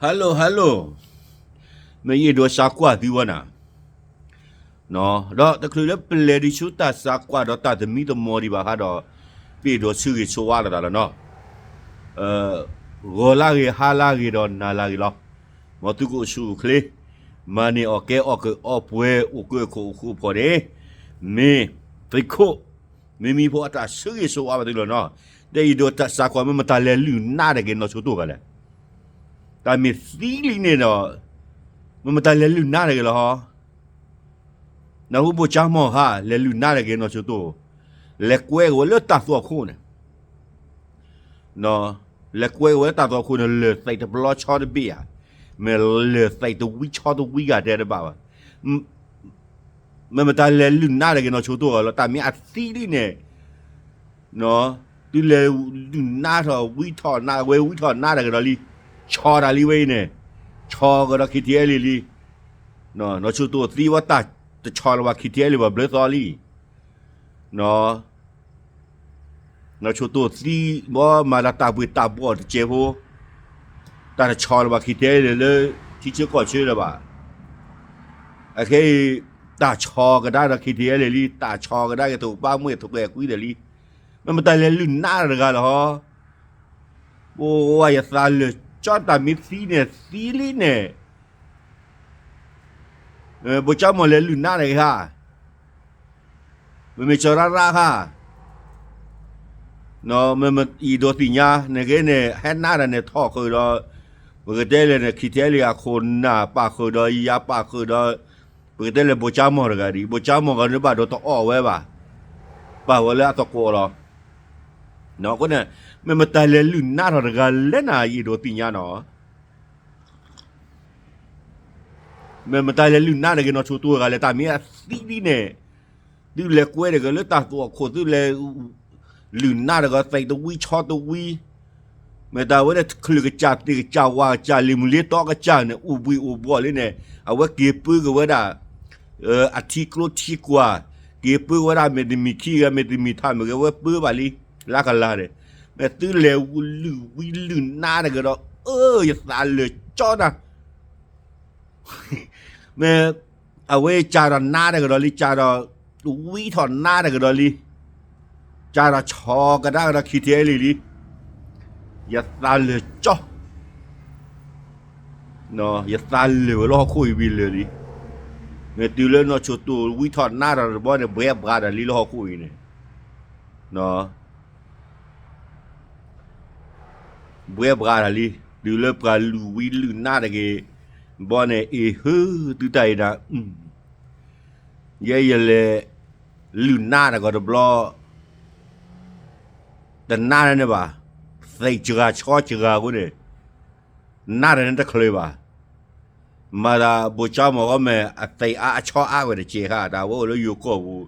Hello hello, မ့ၢ်ယအဲၣ်ဒိးစးကွၢ်သုဝဲနၤ, ဒီးတချုးလၢပလဲၤဒံးဆူတၢ်စးကွၢ်ဒီးတၢ်သမံသမိးဒံးဘၣ်ဃးဒီး ပအဲၣ်ဒိးဆၢဂ့ၤဆၢဝါလိာ်သးလီၤနီၤ. ဂီၤလၢဂ့ၤ ဟါလၢဂ့ၤဒီးနၤလၢဂ့ၤလီၤ. မ်သုကအိၣ်ဆူၣ်အိၣ်ချ့, မၤန့ၢ်အီၣ်ကဲအီၣ်ကၢအီၣ်ပှဲၤ အိၣ်ကၢခိၣ်အိၣ်ဃူအိၣ်ဖိးန့ၣ် မ့ၢ်သုးခိၣ် မ့မံဖိအတၢ်ဆၢဂ့ၤဆၢဝါဘၣ်သုလီၤနီၤ. ဒီးယအဲၣ်ဒိးစးကွၢ် မ့ၢ်မတၤလဲၤလုၢ်နါတဂ့ၤနီၢ်ဆိတိၢ်ဂၤလဲၣ်. တၢ်မ့ၢ်သံလံန့ၣ်ဒီး မ့ၢ်မတၤလဲၤလုၢ်နါတဂ့ၤလီၤဟီ. နၢ်ဟူဘိၣ်ကၠါမီၢ်ဟါ လဲၤလုၢ်နါတဂ့ၤနီၢ်ဆိတိၢ်, လဲၤကွဲက့ၤဝဲလၢတၢ်သွၣ်ခိၣ်န့ၣ် လဲၤကွဲက့ၤဝဲလၢတၢ်သွၣ်ခိၣ်န့ၣ် လၢၢ်သံးတပျီဆီတဘ့ၣ်ဧါ, မ့ၢ်လၢၢ်သံးတဝံဆီတဝံဂၤတဲတဘၣ်ဘၣ်. မ့ၢ်မတၤလဲၤလုၢ်နါတဂ့ၤနီၢ်ဆိတိၢ်ဂၤလီၤ. တၢ်မ့ၢ်အသံလံန့ၣ် သုလဲၤလုၢ်နါထီၣ်ဝံထီၣ်နါ ဝဲဝံထီၣ်နါတဂ့ၤဒီးလံ, ဆီတၢ်လံဝဲအံၤန့ၣ်, ဆီကဒီး ခံထံအဲလံၤလံ. နီၢ်ဆိတိၢ်သံဝဲတၢ်တဆီလၢၤဘၣ် ခံထံအဲလံၤဘၣ်ဘျၢသီလံ. နီၢ်ဆိတိၢ်သံဘီမၤဒီးတၢ်ဘှ့ၣ်တၢ်ဘှီၣ်တစဲးဖိ, တၢ်တဆီလၢၤဘၣ် ခံထံအဲလံၤလၢ ထံဆၢကီၢ်ဆၢလၢၤဘၣ်. အခဲအံၤ တၢ်ဆီကဒါဒီး ခံထံအဲလံၤလံ, တၢ်ဆီကဒါက့ၤ သကိးပၢ်မွဲၢ်သကိးကွံာ်ဒီးလံ. မ့ၢ်မတၤလဲၤလုၢ်နါတဂၤလီၤဟီ. ပဝဲယသးလၢာ်ကၠီတၢ်မ့ၢ်သံန့ၣ်သံလံန့ၣ်, ဘိၣ်ကၠါမီၢ်လဲၤလုၢ်နါတဂ့ၤဧါ. မ့မ့ၢ်ကၠီၤရၣ်ရၣ်ဧါ. မ့ၢ်ယအဲၣ်ဒိးသ့ၣ်ညါ နကဲန့ၣ် ဟဲနါတၢ်န့ၣ်ထီၣ်ဃုာ်ဒီး ပကတဲလဲၣ်န့ၣ် ခံထံအဲလံၤအခိၣ်နၢ်ပာ်ဃုာ်ဒီး ယၤပာ်ဃုာ်ဒီး ပကတဲလဲၣ်ဘိၣ်ကၠါမီၢ်တဂၤဒံး ဘိၣ်ကၠါမီၢ်ဂၤန့ၣ်ဘၣ်ဒီးတအီၣ်ဝဲဘၣ်, ပာ်ဝဲလၢအသကိးလီၤ. အဃိန့ၣ် မ့ၢ်မတၤလဲၤလုၢ်နါထီၣ်တဂၤလဲၣ်နၤ ယအဲၣ်ဒိးသ့ၣ်ညါနီၤ. မ့ၢ်မတၤလဲၤလုၢ်နါတဂ့ၤနီၢ်ဆိတိၢ်ဂၤလဲၣ် တၢ်မ့ၢ်အသံဒ်န့ၣ်, သုလဲၤကွဲတဂ့ၤလၢတၢ်သွၣ်ခိၣ် သုလဲၤ လုၢ်နါတဂ့ၤ သံးတဝံဆီတဝံ, မ့ၢ်တၢ်ဝဲဒၣ်ချုးကစၢ်သ့ၣ်ကစၢ်ဝၣ်ကစၢ်လံၤမုၢ်လ့တီကစၢ်န့ၣ် အိၣ်ဘှံးအိၣ်ဘှီၣ်လံန့ၣ် အဝဲက့ၤပၢက့ၤဝဲဒၣ် အထံကျိထံကွၢ်, က့ၤပၢဝဲဒၣ်မ့ၢ်တမံၤခံဂၤ မ့ၢ်တမံၤထးမ့ၢ်ဂ့ၤ ဝဲပၢဘၣ်လံ လၢကလၤန့ၣ်, မ့ၢ်သုလဲၤလုၢ်ဝံလုၢ်နါတဂ့ၤဒီး အၢ ယသးလၢာ်ကၠီနၤ မ့ၢ်အဝဲကၢ်ဒီးနါတကဒီးလံ ကၢ်ဒီးဝံထီၣ်နါတကဒီးလံ, ကၢ်ဒီးဆီကဒါကဒီးခံထံအဲလံၤလံ, ယသးလၢာ်ကၠီ, ယသးလၢာ်ဝဲလၢဟီၣ်ခိၣ်အံၤဝံၤလၢာ်လံ, မ့ၢ်တုၤလၢနီၢ်ဆိတိၢ်ဝံထီၣ်နါတကဒီးတဘျီန့ၣ် ဘှဲဘှါတၢ်လံလၢဟီၣ်ခိၣ်အံၤန့ၣ် ဘှဲဘှါတၢ်လံ, တုၤလၢပှၤလုၢ်ဝံလုၢ်နါတဂ့ၤ, ဘီန့ၣ် အ့ၤဟၢ သုတၢ်အံၤဒၣ်, ယဲယလဲၤ လုၢ်နါတကဒီးတဘျီ, တနါန့ၣ်ဘၣ်, သံးစှၤဆီစှၤအဃိန့ၣ်, နါတန့ၣ်တချုးဘၣ် မၤသးဘိၣ်ကၠီမီၤဃီမ့ၢ် အသံးအါအဆီအါဝဲတကဲးဃာ် တၢ်ဝဲအိၣ်လၢယိၤကီၢ်ပူၤ,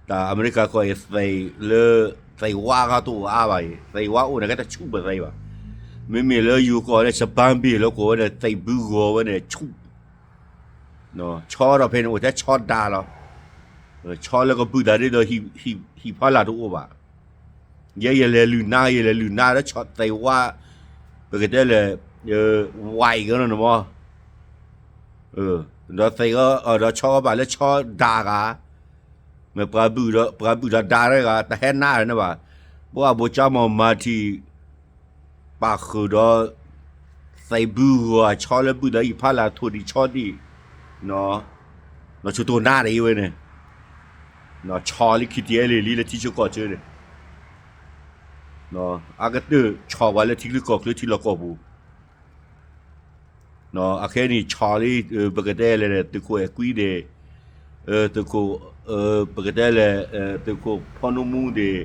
တၢ်အမဲရကၤကီၢ်အံၤသံးလၢ သံးဝါဃီတအိၣ်အါဘၣ်အံၤ သံးဝါအိၣ်န့ၣ်ကဲတဆူၣ်ပသံးဘၣ်, မ့မ့ၢ်လၢယိၤကီၢ်လၢ Japan ဘ့ၣ်လၢကိးဝဲန့ၣ် သံးဘုဂီၤဝဲန့ၣ်ဆူၣ်, ဆီဒီးဖဲန့ၣ်အိၣ်ထဲဆီဒါလီၤ, ဆီလၢကဘုၣ်သးဒ်သိး ဟံၣ်ဖီလာ်တအိၣ်ဘၣ် ယဲယလဲၤလုၢ်နါ ယလဲၤလုၢ်နါလၢဆီသံးဝါ, ပကတဲလဲၣ်, ဝဲကနီၤမး, ဒီးသံး, ဒီးဆီကဘၣ်လၢဆီဒါဂၤ, မ့ၢ်ပှၤဘုၣ်ဒီး ပှၤဘုၣ်ဒီးဒါတဂၤ တဟဲနါန့ၣ်ဘၣ်, ပှၤဘိၣ်ကၠီမီၤမၤထံၣ် ပာ်ဃုာ်ဒီး သံးဘုဂီၤအဆီလၢဘုၣ်ဒီးဟံၣ်ဖီလာ်ထိၣ်ဒံးဆီဒံး, နီၢ်ဆိတိၢ်နါတအံၤဝဲန့ၣ်, ဆီလံခံထံအဲလံၤလံလၢထံဆၢကီၢ်ဆၢန့ၣ်, အကတၢၢ်ဆီပှၤလၢထံချၢကီၢ်ချၢထံလီၢ်ကီၢ်ပူၤ အခဲအံၤန့ၣ်ဆီလံ, ပကတဲလဲၣ် သုးခိၣ်အဲၤကွံဒ့ၣ်, သုးခိၣ်, ပကတဲလဲၣ်, သုးခိၣ်ဖီနိမူဒ့ၣ်,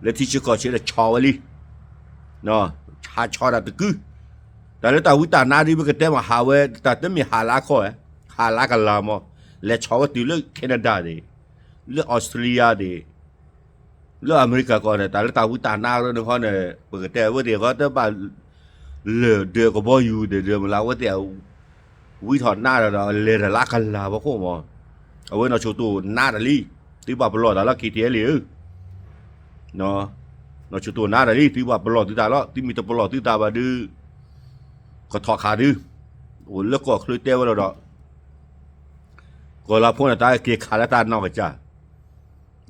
လၢထံဆၢကီၢ်ဆၢဒီးဆီဝဲလံ, ဟးဆီတၢ်တကု, တၢ်လၢတၢ်ဝံတၢ်နါဒ်ပကတဲမးဟးဝဲ တၢ်တမ့ၢ်ဟးလၢအခီၣ်, ဟးလၢကလၤမး, လဲၤဆီဝဲတုၤလၢ Canada ဒ့ၣ်, လၢ Australia ဒ့ၣ် လၢအမဲရကၤကီၢ်န့ၣ် တၢ်လၢတၢ်ဝံတၢ်နါလၢနခီန့ၣ် ပကတဲအဝဲသ့ၣ်ဃီတဘၣ်လၢာ်ဒၢးကဘီယူၤဒၢးဒၢးမးလၢအဝဲသ့ၣ် ဝံထီၣ်နါဒီး လဲၤတၢ်လၢကလၤဖီခိၣ်မး, အဝဲနီၢ်ဆိတိၢ်နါတၢ်လံ, သုဘၣ်ပလီၢ်တၢ်လီၤ ခံထံအဲလံၤဧၢ, နီၢ်ဆိတိၢ်နါတၢ်လံ သုဘၣ်ပလီၢ်သုသးလီၤ သုမ့ၢ်တပလီၢ်သုသးဘၣ်ဒီး ကထီၣ်ခးသု, အိၣ်လၢကီၢ်ချၢတဲဝဲလီၤဒီး ကီၢ်လၤဖိန့ၣ် တၢ်ကက့ၤခးလၢတၢ်နီၢ်ကစၢ်,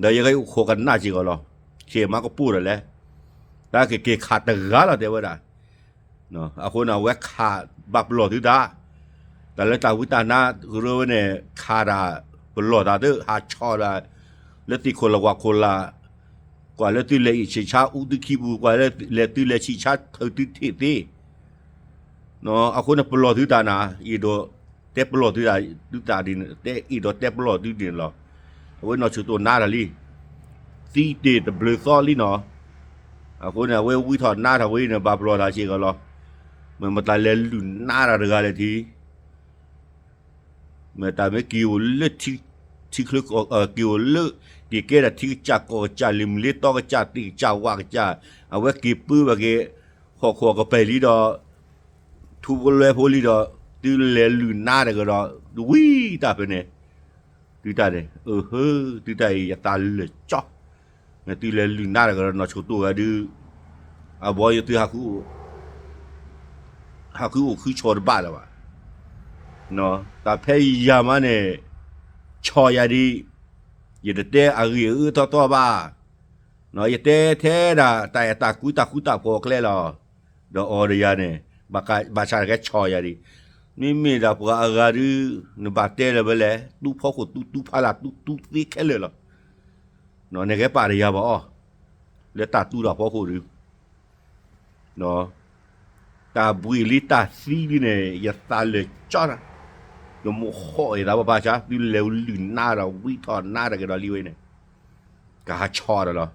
ဒီးယကအိၣ်ခိးကနၣ်စ့ၢ်ကီးလီၤ, ဆ့ၣ်မၤကပိၢ်ဒီးလဲၣ်, တၢ်ကက့ၤခးတဂၤလီၤတဲဝဲဒၣ်, အဃိန့ၣ် အဝဲခးဘၣ်ပလီၢ်သုတၢ်, တၢ်လၢတၢ်ဝံတၢ်နါကရၢဝဲန့ၣ် ခးတၢ်ပလီၢ်တၢ်သ့ ဟးဆီၣ်တၢ် လၢသ့ၣ်ခိၣ်လၢဝၣ်ခိၣ်လၢ်, ကွၢ်လၢသုလဲၤအံၣ်ဆံးဆါအူသုခံပူၤ, ကွၢ်လၢသုလဲၤဆံးဆါထုးသုထံၣ်သ့ အဃိန့ၣ်ပလီၢ်သုတၢ်နၤ, အဲၣ်ဒိးတဲပလီၢ်သုတၢ်, သုတၢ်ဒ်န့ၣ် တဲအဲၣ်ဒိးတဲပလီၢ်သုဒ်န့ၣ်လီၤ. အဝဲနီၢ်ဆိၣ်တိၣ်နါတၢ်လံ, သံတ့ၢ်တဘျုးသီလံနီၤ, အဃိန့ၣ် အဝဲဝံထီၣ်နါတၢ်ဝဲန့ၣ် ဘၣ်ပလီၢ်တၢ်စ့ၢ်ကီးလီၤ. မ့ၢ်မတၤလဲၤလုၢ်နါတၢ်တဂၤလဲၣ်ထံ မ့ၢ်တၢ်မ့ၢ်က့ၤအိၣ်လၢထံ, ထံချၢက့ၤအိၣ်လၢ, က့ၤကဲဒၣ်ထံကစၢ်ကီၢ်ကစၢ်လံၤမုၢ်လ့တီကစၢ်သ့ၣ်ကစၢ်ဝၣ်ကစၢ်, အဝဲက့ၤပၢဘၣ်က့ၤ, ဟီၣ်ခိၣ်ကပဲၢ်လံဒီး, ထူဖိလွဲဖိလံဒီး, သုလဲၤလုၢ်နါတကဒီး, တဝံတၢ်ဖဲန့ၣ်, သုတၢ်န့ၣ်, အဟၢ, သုတၢ်အံၤယသးလၢာ်ကၠီ, သုလဲၤလုၢ်နါတကဒီးနီၢ်ဆိၣ်တိၣ်ဂၤဒုး, အဘီယသု ဟးဃုအိၣ်ဃုဆီၣ်တဘၣ်လၢၤဘၣ်. တၢ်ဖဲယၤမးန့ၣ်, ဆီၣ်ယၤဒံး, ယတတဲအဂ့ၢ်အအၢထီထီဘၣ်. ယတဲထဲဒၣ်တၢ်အဲၣ်တၢ်ကွံတၢ်ဃူတၢ်ဖိးအကျဲလီၤ. ဒီးအီၤဒီးယၤန့ၣ်, ဘၣ်ဆၣ်တကဲဆီၣ်ယၤဒံး, မ့မ့ၢ်ဒၣ်ပှၤအဂၤဒုး, နဘၣ်တဲလၢၤဝဲလဲၣ်, တူဖီခိၣ်တူတူဖးလၢ်တူတူသ့ခဲလၢာ်လီၤ. နကဲပာ်တယၤဘၣ်အီၤ, လၢတၢ်တူတၢ်ဖီခိၣ်ဒုး တၢ်ဘှံးလံတၢ်သံလံန့ၣ် ယသးလၢာ်ကၠီတၢ်, ယမိၢ်ဟီၣ်အသးဘၣ်ဘၣ်ဆၣ် သုလဲၤလုၢ်နါဒီးဝံထီၣ်နါတဂ့ၤဒီးလံဝဲန့ၣ်, ကဟးဆီၣ်ဒီးလီ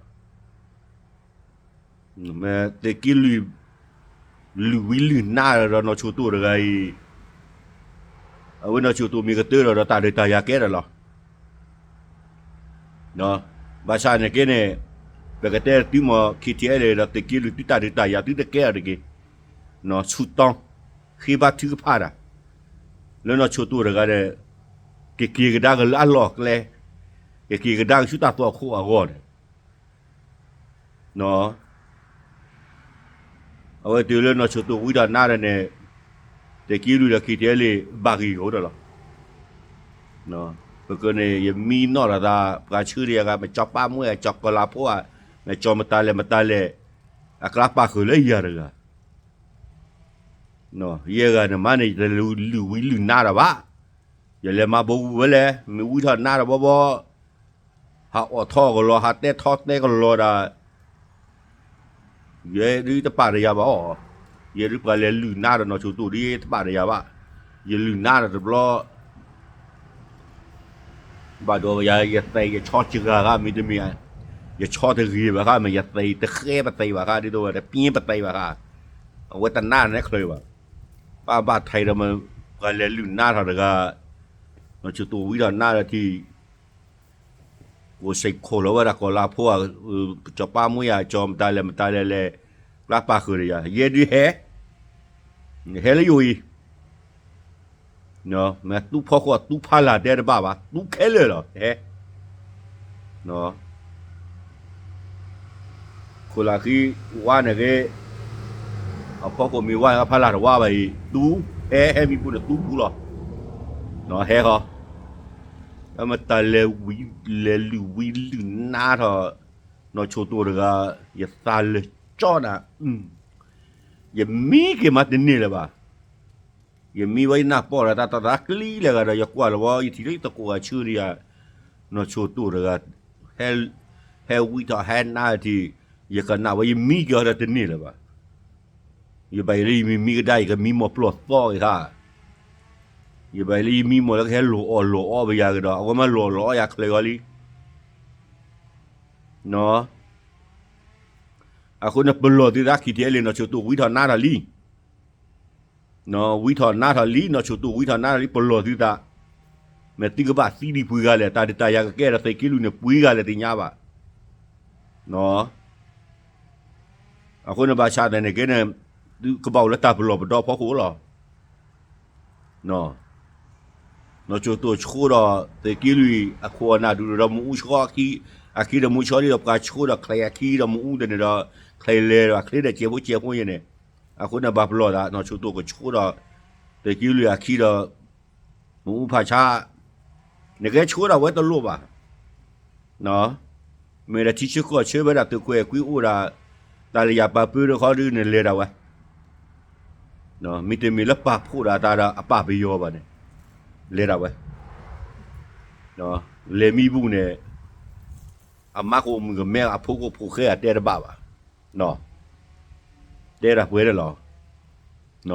ၤ. မ့ၢ်သုးက့လွံၢ် လုၢ်ဝံလုၢ်နါဒီးနီၢ်ဆိၣ်တိၣ်တဂၤအံၤ, အဝဲနီၢ်ဆိၣ်တိၣ်မ့ၢ်ကတၢၢ်ဒီး ဒီးတၢ်ဒုးတၢ်ယၤကဲဒီးလီၤ. ဘၣ်ဆၣ်န့ၣ်က့န့ၣ်, ပကတဲသုမ့ၢ် ခံထံအဲလ့ၣ် ဒီးသုးက့လွံၢ်သုတၢ်ဒုးတၢ်ယၤသုတကဲအီၤတဂ့ၤ, ဆူၣ်တီ, ဃ့ဘါထုကဖၣ်တၢ်, လၢနီၢ်ဆိၣ်တိၣ်တဂၤဒီး, ကက့ၤကဒါက့ၤလၢအလီၢ်အကျဲ, ကက့ၤကဒါက့ၤဆူတၢ်သွၣ်ခိၣ်အဂီၢ်န့ၣ် အဝဲတုၤလၢနီၢ်ဆိၣ်တိၣ်ဝံထီၣ်နါဒီးန့ၣ်, သုးက့လွံၢ်ဒီးခံထံအဲလ့ၣ် ဘၣ်ဂ့ၤဂီၤဒီးလီၤ. ပကန့ၣ် ယမံနီၣ်ဒီးသး ပှၤဆှၢတယၤဂၤ မ့ၢ်ကၠီပၢ်မှံဂၤ ကၠီကီၤလၤဖိဧါ, မ့ၢ်ကၠီမတၤလဲၣ်မတၤလဲၣ်, အကျါပာ်ဃုာ်လၢယၤတဂၤ ယဲဂၤန့ၣ်မးန့ၣ် ယတလုၢ်ဝံလုၢ်နါဒီးဘၣ်. ယလဲၤမၤဘိဝဲလဲၣ်, မ့ၢ်ဝံထီၣ်နါဒီးဘီဘီ, ဟးအီၣ်ထီၣ်ကလီၤ, ဟးတဲထီၣ်တဲကလီၤဒၣ်, ယဲဒုးတပာ်တယၤဘၣ်အီၤ, ယဲဒုးပှၤလဲၤလုၢ်နါဒီးနီၢ်ဆိၣ်တိၣ်ဒ်ယဲတပာ်တယၤဘၣ်. ယလုၢ်နါဒီးတဘျီ ဘၣ်ဒီးယၤ ယသဲးယဆီစှၤဂၤမ့တမ့ၢ်, ယဆီတဂ့ၤဘၣ်ဃါ မ့ၢ်ယသဲးတဃဲပသဲးဘၣ်ဃါ ဒ်သိးဝဲတပျ့ပသဲးဘၣ်ဃါ, အဝဲတနါန့ၣ်ချၢဘၣ်. ဘၣ်ဘၣ်ထဲးဒီးမ့ၢ် ပှၤလဲၤလုၢ်နါထီၣ်တဂၤ, နီၢ်ဆိၣ်တိၣ်ဝံထီၣ်နါဒီးထံၣ် ကိးစ့ၢ်ခိၣ်လီၤဝဲဒၣ်ကီၤလၤဖိဧါ, ကၠီပၢ်မှံဧါ, ကၠီမတၤလဲၣ်မတၤလဲၣ်လဲၣ်, ကျါပာ်ဃုာ်ဒီးယၤ, ယဲဒုးဟဲ, ဟဲလၢယအိၣ်အံၤ, မ့ၢ်တူဖီခိၣ်တူဖးလၢ်တဲတဘၣ်ဘၣ်, တူခဲလၢာ်လီၤ, ဟဲ ခိၣ်လၢ်ဃံဝါန့ၣ်ဂ့ၤ, အဖီခိၣ်မ့ၢ်ဝါဖးလၢ်တဝါဘၣ်အံၤ, တူ, ဟဲ ဟဲမံပူၤန့ၣ်တူပူၤလီၤ, ဟဲဃီ, မ့ၢ်တၢ်လဲၤဝံ, လဲၤလုၢ်ဝံလုၢ်နါထီၣ်, နီၢ်ဆိၣ်တိၣ်တဂၤ, ယသးလၢာ်ကၠီနၤ, ယမံက့ၤမးတန့ၢ်လၢၤဘၣ်. ယမံဝဲယနၢ်ပီၢ်ဒီးတၢ်တၢ်ကျံလဲၤဂၤဒီး ယကွၢ်လီၤဝဲ ယထံၣ်လၢယသကိးဂၤဆှၢဒံးယၤ, နီၢ်ဆိၣ်တိၣ်တဂၤ, ဟဲဝံထီၣ်ဟဲနါထံၣ်, ယကနၣ်ဝဲယမံက့ၤအီၤဒီးတန့ၢ်လၢၤဘၣ်. ယဘၣ်အံၤလၢယမံမံကဒါ ယကမံမီၢ်ပျီၢ်သီက့ၤခါ, ယဘၣ်အံၤလၢယမံမီၢ်လၢကဟဲလိာ်အီၣ်လိာ်အီပယၤကဒီး အဝဲမ့ၢ်လိာ်အီၣ်လိာ်အီယၤချၢအီၤလံ အဃိန့ၣ်ပလီၢ်သုသး ခံထံအဲလ့ၣ် နီၢ်ဆိၣ်တိၣ်ဝံထီၣ်နါထီၣ်လံ, ဝံထီၣ်နါထီၣ်လံ နီၢ်ဆိၣ်တိၣ်ဝံထီၣ်နါထီၣ်လံ ပလီၢ်သုသး, မ့ၢ်သုကဘၣ်သံဒံးပှဲၤဂၤလဲၣ် တၢ်ဒုးတၢ်ယၤကကဲဒီးသုးက့လွံၢ်န့ၣ် ပှဲၤဂၤလဲၣ်သ့ၣ်ညါဘၣ်. အဃိန့ၣ်ဘၣ်ဆၣ်သနာ်က့န့ၣ်, သုကဘၣ်အိၣ်လၢတၢ်ပလီၢ်ပဒီဖီခိၣ်လီၤ. နီၢ်ဆိၣ်တိၣ်ဆှိဒီး သုးက့လွံၢ်အခိၣ်အနၢ်ဒုးဒီးမ့ၣ်အူဆှီ, အခံဒီးမ့ၣ်အူဆှီဒီးပှၤဆှိဒီးချဲးအခံဒီးမ့ၣ်အူတန့ၣ်ဒီး, ချဲးလဲၤဒီးချ့ဒီးစဲးဖိစဲးဖိယဲန့ၣ်, အဃိန့ၣ်ဘၣ်ပလီၢ်သး နီၢ်ဆိၣ်တိၣ်ကဆိဒီး သုးက့လွံၢ်အခံဒီး မူဖးဆါ နကဲဆိဒီးဝဲတလိၣ်ဘၣ်. မ့ၢ်ဒီးထံဆၢကီၢ်ဆၢဝဲဒၣ်သုးကွဲးကွံအိၣ်ဒၣ် တၢ်လၢယၤပာ်ပၢတခီဒုးန့ၣ်လဲၤဒၣ်ဝဲ, မ့တမ့ၢ်လၢပာ်ဖှိၣ်ဒၣ်တၢ်ဒီးအပၢ်ပယီၤဘၣ်န့ၣ် လဲၤဒၣ်ဝဲ, လဲၤမံဘူၣ်န့ၣ် အမါကအိၣ်မုာ်ကမဲ အဖိကအိၣ်ဖိဃဲအတဲတဘၣ်ဘၣ်, တဲဒၣ်ပှဲၤန့ၣ်လီၤ.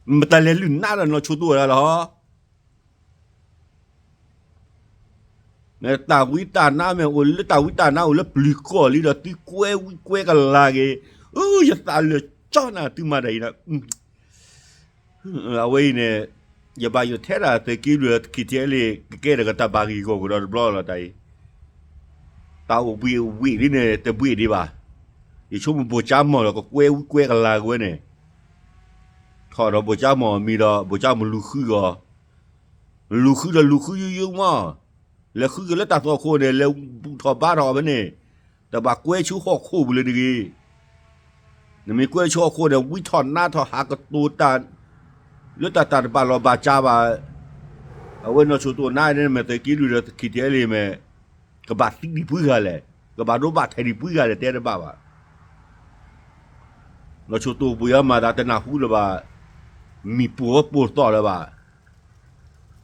မတၤလဲၤလုၢ်နါဒီးနီၢ်ဆိၣ်တိၣ်ဝဲဒၣ်လီၤ. တၢ်ဝံတၢ်နါမ့ၢ်အိၣ်လၢ တၢ်ဝံတၢ်နါအိၣ်လၢပျုၤကီၢ်လံဒီး သုကွဲဝံကွဲကလၤက့ၤ, အၢ ယသးလၢာ်ကၠီနၤသုမၤတၢ်အံၤနၤ, အဝဲအံၤန့ၣ် ယဘၣ်ယိၣ်ထဲဒၣ်သုးက့လွံၢ် ခံထံလံ ကကဲထီၣ်ကတၢ်ဘၣ်ဂ့ၢ်ဂီၢ်ကဒီးတဘျီလီၤတၢ်အံၤ, တၢ်အိၣ်ဘှံးအိၣ်ဘှံးလံန့ၣ် တဘှံးဒံးဘၣ်, ယဆိကမိၣ်ဘိၣ်ကၠါမီၢ်ဒီးကကွဲဝံကွဲကလၤက့ၤဝဲန့ၣ်, ထီၣ်ဒီးဘိၣ်ကၠါမီၢ်မံၤဒီး ဘိၣ်ကၠါမီၢ်လူၤဃုအီၤ, လူၤဃုဒီးလူၤဃုယိယိမီၢ်, လဲၤဃုက့ၤလၢတၢ်သွၣ်ခိၣ်န့ၣ် လဲၤဘူၣ်ထီၣ်ဘါထီၣ်ဖဲန့ၣ်, တဘၣ်ကွဲဆူဟီၣ်ခိၣ်ပူၤလၢတဂ့ၤ နမ့ၢ်ကွဲဆူဟီၣ်ခိၣ်န့ၣ် ဝံထီၣ်နါထီၣ်ဟးကတိၤတၢ် လၢတၢ်တၢ်တဘၣ်လီၢ်ဘၣ်စးဘၣ်, အဝဲနီၢ်ဆိၣ်တိၣ်နါန့ၣ် မ့ၢ်သုးက့လွံၢ်ဒီးခံထံလံမ့ၢ် ကဘၣ်သံဒံးပှၤဂၤလဲၣ်, ကဘၣ်ဒိဘၣ်ထဲးဒံးပှၤဂၤလဲၣ် တဲတဘၣ်ဘၣ်. နီၢ်ဆိၣ်တိၣ်ပှ့ၤအီၤမၤသးတနၢ်ဟူလၢၤဘၣ်, မံၤပိာ်အီၤပိာ်သီၣ်လၢၤဘၣ်,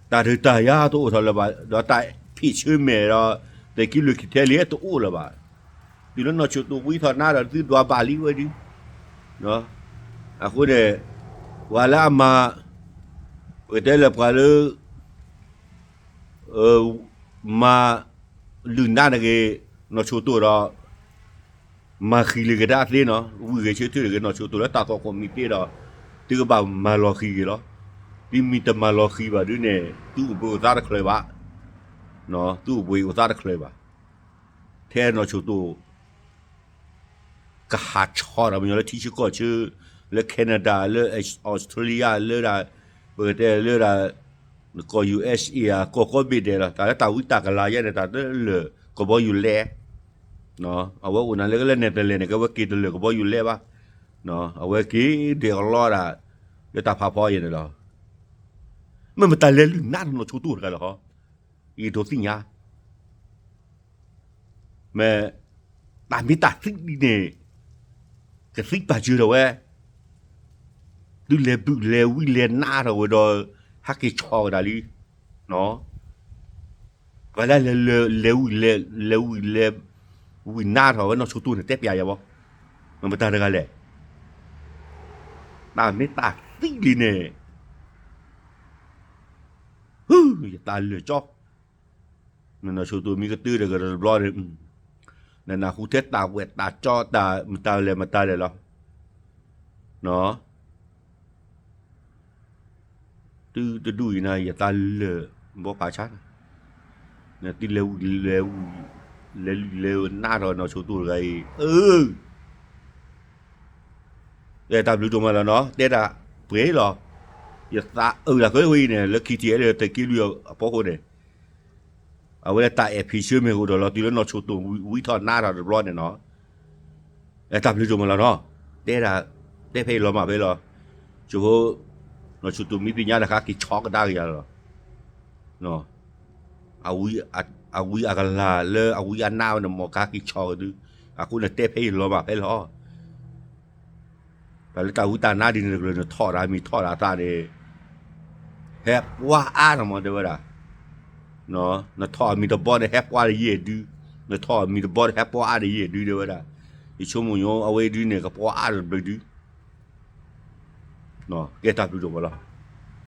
တၢ်ဒုးတၢ်ယၤတအိၣ်ထီၣ်လၢၤဘၣ်, ဒီးတၢ်ဖံးဆၢမဲာ်ဒီး သုးက့လွံၢ်ခံထံလံတအိၣ်လၢၤဘၣ်. တုၤလၢနီၢ်ဆိၣ်တိၣ်ဝံထီၣ်နါဒီးသုဒွးဘၣ်လံဝဲဒုး, အဃိန့ၣ် ပှၤလၢအမၤ ပကတဲလၢပှၤလၢ မၤလုၢ်နါတဂ့ၤ နီၢ်ဆိၣ်တိၣ်ဒီး မၤဃံၤလၢၤကဒါသ့နီၤ, ဝံၤဂ့ၤဆၢထၢၣ်တဂ့ၤ နီၢ်ဆိၣ်တိၣ်လၢတၢ်သွၣ်ခိၣ်မံၤသ့ဒီး သုကဘၣ်မၤလီၤဃံၤက့ၤလီၤ. သုမ့ၢ်တမၤလီၤဃံၤဘၣ်ဒုးန့ၣ် သုအိၣ်ဘှံးအိၣ်သါတချုးဘၣ်, သုအိၣ်ဘှံးအိၣ်သါတချုးဘၣ်. ထဲနီၢ်ဆိၣ်တိၣ် ကဟးဆီၣ်ဒီးပညီလၢထံဆၢကီၢ်ဆၢ လၢ Canada လၢ Australia လၢဒၣ် ပကတဲလၢဒၣ် ကီၢ် ယူၣ်အ့ၣ်အ့ၣ် အကီၢ်ကိးဘ့ၣ်ဒဲးလီၤ. တၢ်လၢတၢ်ဝံတၢ်ကလၤယဲန့ၣ် တၢ်လၢလၢၢ်ကဘီယူၤလဲၢ်, အဝဲအိၣ်နၤလၢကလၢ Netherlands န့ၣ် ကဝဲက့ၤတလၢၢ်ကဘီယူၤလဲၢ်ဘၣ်. အဝဲက့ၤဒဲးကလီဒၣ် လၢတၢ်ဖးဖီယဲန့ၣ်လီၤ. မ့ၢ်မတၤလဲၤလုၢ်နါနီၢ်ဆိၣ်တိၣ်တဂၤလီၤ. ယဒိးသ့ၣ်ညါ မ့ၢ် တၢ်မ့ၢ်တၢ်သံဒ်န့ၣ် ကသံပာ်စၢၤထီၣ်ဝဲ, သုလဲၤဘုၣ်လဲၤဝံၤလဲၤနါထီၣ်ဝဲဒီး ဟဲက့ၤဆီၣ်ကဒါလံ. ပှၤလၢလဲၤ လဲၤဝံၤလဲၤ လဲၤဝံၤလဲၤ ဝံၤနါထီၣ်ဝဲနီၢ်ဆိၣ်တိၣ်န့ၣ် တဲပျးယၤဘၣ်, မ့ၢ်မတၤတဂၤလဲၣ်. တၢ်မ့ၢ်တၢ်သံလံန့ၣ် ယသးလၢာ်ကၠီ, နနီၢ်ဆိၣ်တိၣ်မံကတၢၢ်တဂၤတဘျီန့ၣ်, နနၢ်ဟူထဲတၢ်ဝဲၢ်တၢ်ကၠီတၢ်မတၤလဲၣ်မတၤလဲၣ်လီၤ. သုတဒူၣ်အံၤနၤ ယသးလၢာ်ဘီဖးဆါ, နသုလဲၤဝံၤလဲၤဝံၤ လဲၤလုၢ်လဲၤနါထီၣ်နီၢ်ဆိၣ်တိၣ်တဂၤအံၤ, အၢ တၢ်ဘျုးဒိၣ်မးလီၤနီၤ, တဲဒၣ်ပှဲၤလီၤ. ယသးအုးဒၣ်ကဲဝဲအံၤန့ၣ် လၢခံထံအဲလၢသုးက့လွံၢ်အဖီခိၣ်န့ၣ်, အဝဲလၢတၢ်အဲၣ်ဖံးဆၢမ့ၢ်အိၣ်ဒီးလီၤတုၤလၢနီၢ်ဆိၣ်တိၣ်ဝံထီၣ်နါထီၣ်တဘျီန့ၣ်နီၤ, တၢ်ဘျုးဒိၣ်မးလီၤနီၤ, တဲဒၣ် တဲဖဲအံၤလီၤမၢ်ဖဲလီၤ. ကၠိဖိ နီၢ်ဆိၣ်တိၣ်မံသ့ၣ်ညါတခါ က့ၤဆီကဒါက့ၤယၤလီၤ. အဝံအကလၤလၢအဝံအနါဝဲန့ၣ် မ်ကဟဲက့ၤဆီကဒု, အဃိန့ၣ်တဲဖဲအံၤလီၤမၢ်ဖဲလီၤ. တၢ်လၢတၢ်ဝံတၢ်နါဒ်န့ၣ်တကလုာ် နထီၣ်တၢ်မံၤထီၣ်တၢ်သးန့ၣ် ဟဲပှၤအါထီၣ်မးတဲဝဲဒၣ်, နထီၣ်အမံၤတဘီန့ၣ် ဟဲပှၤတယဲၢ်ဒု, နထီၣ်အမံၤတဘီန့ၣ် ဟဲပှၤအါတယဲၢ်ဒုတဲဝဲဒၣ်. ယဆိကမိၣ်ညါ အဝဲဒုန့ၣ် ကပှၤအါတဘျုးဒု ကဲတၢ်ဘျုးဒိၣ်မးလီၤ.